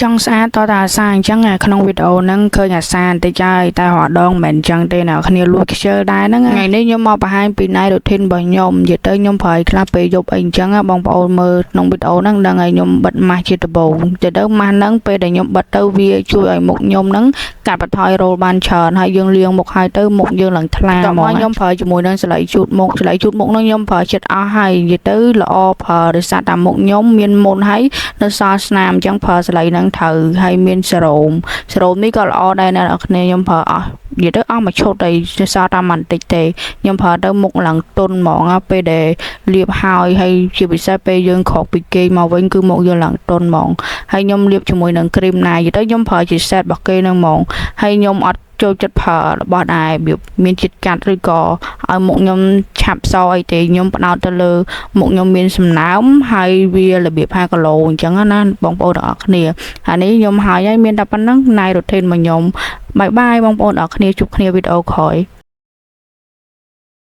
ចង់ស្អាតតតែអាសាអញ្ចឹងក្នុងវីដេអូហ្នឹងឃើញអាសាបន្តិចហើយតែរាល់ដងមិនមែនអញ្ចឹងទេអ្នកគ្នាលួចខ្ជិលដែរហ្នឹងថ្ងៃនេះខ្ញុំមកបង្ហាញពី night routine របស់ខ្ញុំនិយាយទៅខ្ញុំប្រើឲ្យខ្លះពេលយប់អីអញ្ចឹងបងប្អូនមើលក្នុងវីដេអូហ្នឹងដឹងហើយខ្ញុំបិទម៉ាស់ជាដំបូងទៅទៅម៉ាស់ហ្នឹងពេលដែលខ្ញុំបិទទៅវាជួយឲ្យមុខខ្ញុំហ្នឹងកាត់បន្ថយរោលបានច្រើនហើយយើងលាងមុខហើយទៅមុខយើងឡើងថ្លាហ្មងខ្ញុំប្រើជាមួយនឹងសន្លៃជូតមុខសន្លៃជូតមុខហ្នឹងខ្ញុំប្រើចិត្តអស់ហើយនិយាយទៅល្អប្រើដោយសារតែមុខខ្ញុំមានមុនហើយនៅសល់ស្នាមអញ្ចឹងប្រើសន្លៃហ្នឹងត្រូវហើយមានសេរ៉ូមសេរ៉ូមនេះក៏ល្អដែរអ្នកនរគ្នាខ្ញុំប្រើអស់និយាយទៅអស់មួយឈុតហើយសល់តែបន្តិចទេខ្ញុំប្រើទៅមុខឡើងទន់ហ្មងពេលដែលលាបហើយហើយជាពិសេសពេលយើងក្រោកពីគេងមកវិញគឺមុខយើងឡើងទន់ហ្មងហើយខ្ញុំលាបជាមួយនឹងគ្រីមណានិយាយទៅខ្ញុំប្រើជា set របស់គេហ្នឹងហ្មងហើយខ្ញុំអត់ចូលចិត្តប្រើរបស់ដែររបៀបមានជាតិកាត់ឬក៏ឲ្យមុខខ្ញុំឆាប់សអីទេខ្ញុំផ្ដោតទៅលើមុខខ្ញុំមានសំណើមហើយវារបៀប5គីឡូអញ្ចឹងណាបងប្អូនទាំងអស់គ្នាអានេះខ្ញុំហើយហើយមានតែប៉ុណ្្នឹង night routine របស់ខ្ញុំbye bye បងប្អូនទាំងអស់គ្នាជួបគ្នាវីដេអូក្រោយ។